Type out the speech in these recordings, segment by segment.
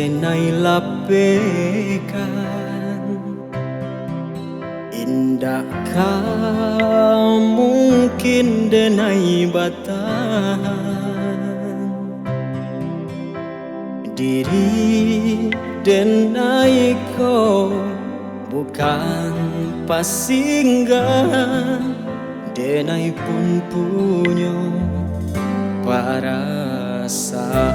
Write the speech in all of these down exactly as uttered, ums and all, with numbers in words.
Denai lapehkan, indak ka mungkin denai batahan. Diri denai ko bukan pasinggahan, denai pun punyo parasaan.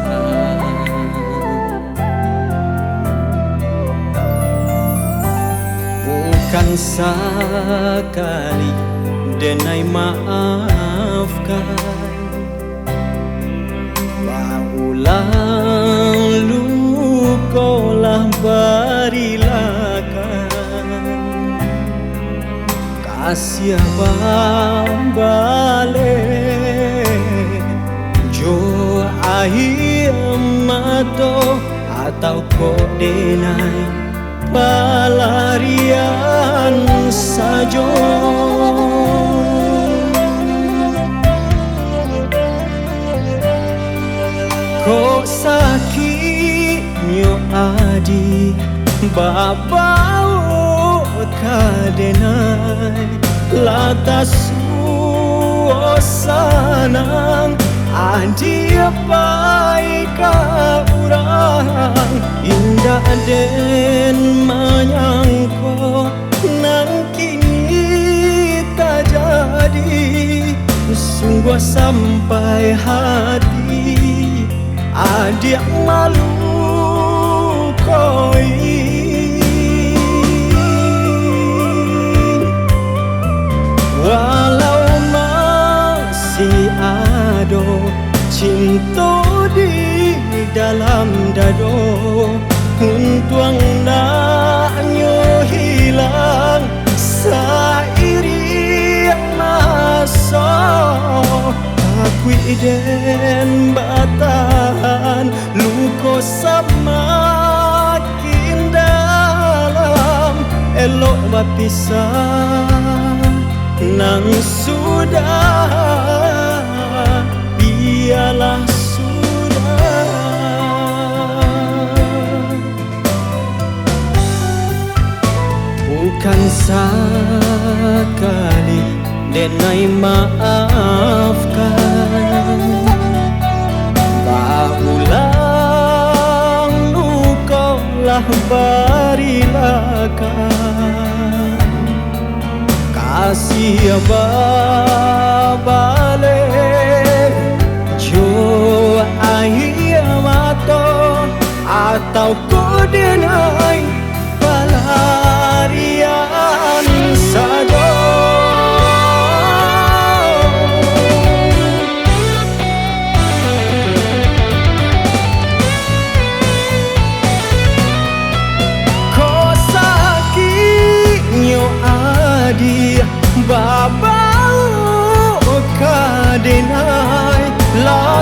Bukan sakali denai maafkan, baulang luko lah barilakan. Kasiah babaleh jo aia mato, atau kok denai palarian sajo. Kok sakiknyo adi babaok ka denai, lah tasuo sanang adi pai ka urang, indak den manyangko nan kini tajadi, sungguah sampai hati adiak malukoi. Walau masih ado cinto di dalam dado, untuang ndak nyo hilang sairing maso. Takuik den batahan, luko samakin dalam, elok bapisah nan sudah, bialah sudah. Bukan sakali denai maafkan, baulang luko lah barilakan. Kasiah babaleh jo aia mato, atau kok denai palarian sajo. Kok sakiknyo adi babaok ka denai, lah